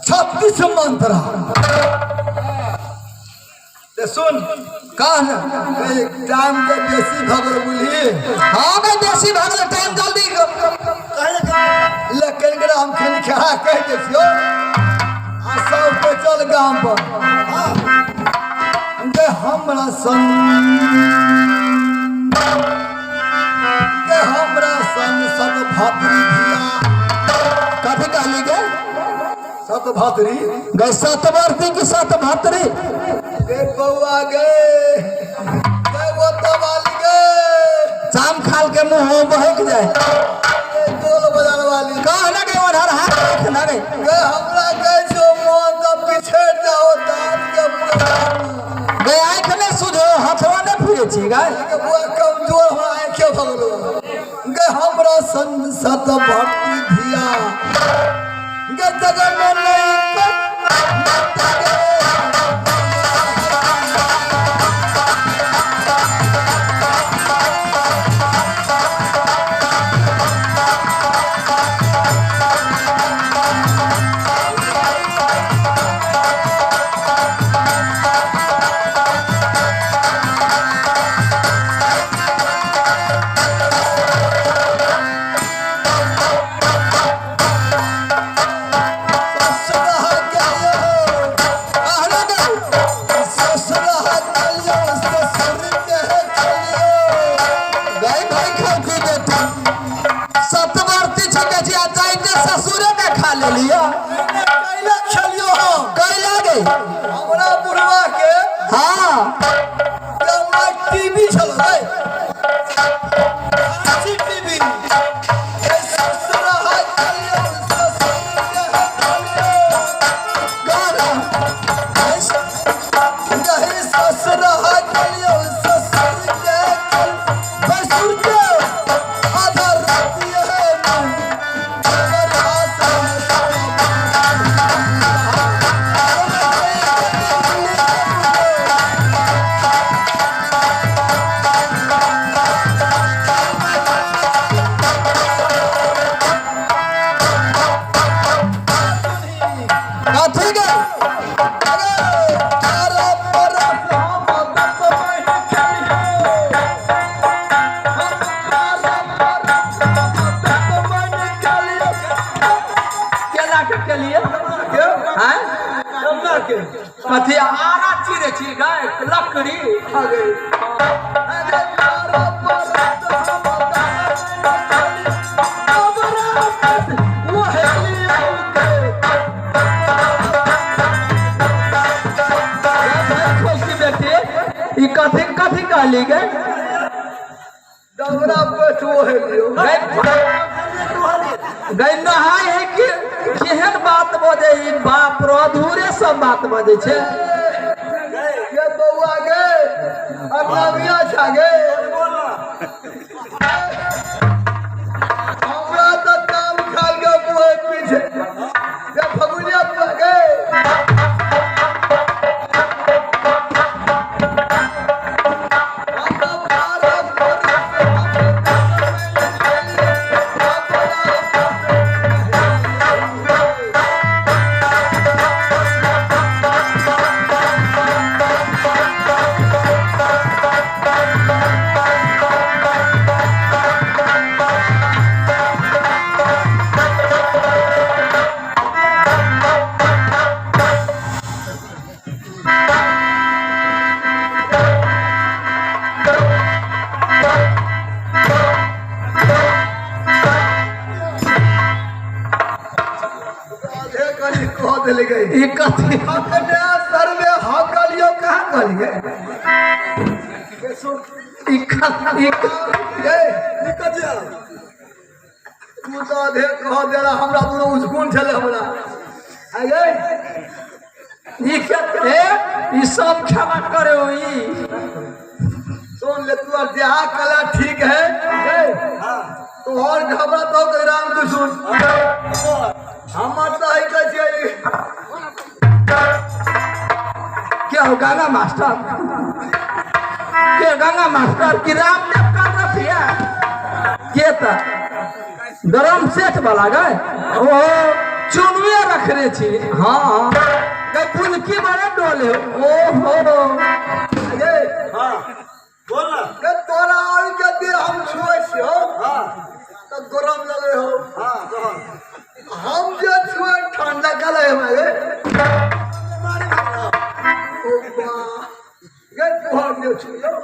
36 मंत्रा ते सुन। कह ना। टाइम के बेसी भगल बुझली। हाँ गई, बेसी भगल टाइम, जल्दी। लेकिन के हम खन खेड़ा कह दे छियो आ सब के चल गाम पर। हाँ। गे हमरा संग, गे हमरा संग सत भातरी धिया। कथी कहली गे? सत भातरी। गई सतवर्ती की सत भतरी? गे बौआ गे, गे वो तो वाली गे। चाम खाल के मुंह बहक जाए। गे गोल बाजार वाली। कह ना गे, ओनहर हाथ रख ना गे। गे हमरा गे जो मन का पिछड़ जाओ दांत के पूरा। गई आँख नहीं सुझो, हथवा नहीं फिरे छी गए। के बुआ कमजोर हो आंखें भगलो। गे हमरा संग सत भक्ति धिया, गे जगन में नहीं। ससुरा गयो। कह ना गे। ससुरा गयो, ससुर के गयो। गई भाई खौकी बेटी, सतवर्ती छके छी आ जाइते ससुरे के खा लेलियो। कैला खेलियो हम? कैला गे? हमरा बुढ़वा के हमरा टीवी छलो रे, टीवी। ससुरा गयो, ससुर के गयो। कह ना। गही ससुरा गयो, ससुर के ससुर के आधा राति है। हमरा संग। कथी गे? अरे परस हम दत्त बहिन खेलियो। हम तारा परस हम दत्त बहिन खेलियो। केला के केलिए? के? हैं? कन्ना के। कथी आरा चिरे छी गाय लकड़ी? आ गई। अरे तारा परस हम दत्त बहिन खेलियो। हमरा पस वहेलियो के। गई भाई खौकी बेटी, ई कथी कथी कहली गे? डबरा पस वहेलियो। गई गई नहाय है कि केहन बात बजै ई? बाप रो, अधूरे सब बात बजै छै। ये बौआ गे, अगला छा गे। हमरा तऽ काम खाल के बुहे पीछे ये फगुनिया बुआ गे। हमरा बारह बरस हम आधे कनी कह देले गई। ई कथी? अपने सर में हकलियो कहाँ कहलिए के सुन। ई कथी? ए निकल जा तू तो आधे कह देला। हमरा दुनू उसकुन छले हमरा आ गए। ई के ए ई सब क्षमा करे हो ई। सुन ले तू, और जहाँ कला ठीक है ए, तो और घबरा तो के राम तू सुन, हमर तो है कहै छियै। क्या हो गंगा मास्टर के, गंगा मास्टर की रामदेव कर रखिया के त गरम सेठ वाला गए। ओ चुनवे रखने छी। हाँ गई पुलकी बड़े डोले ओहो। गे हाँ बोल ना। गे तोरा और के दे हम छुए छियो। हाँ तो गरम लगे हो। हाँ तो हम जे छुए ठंडा का लगे हमारे। मारे ओ बा गे तोहर जे छुए।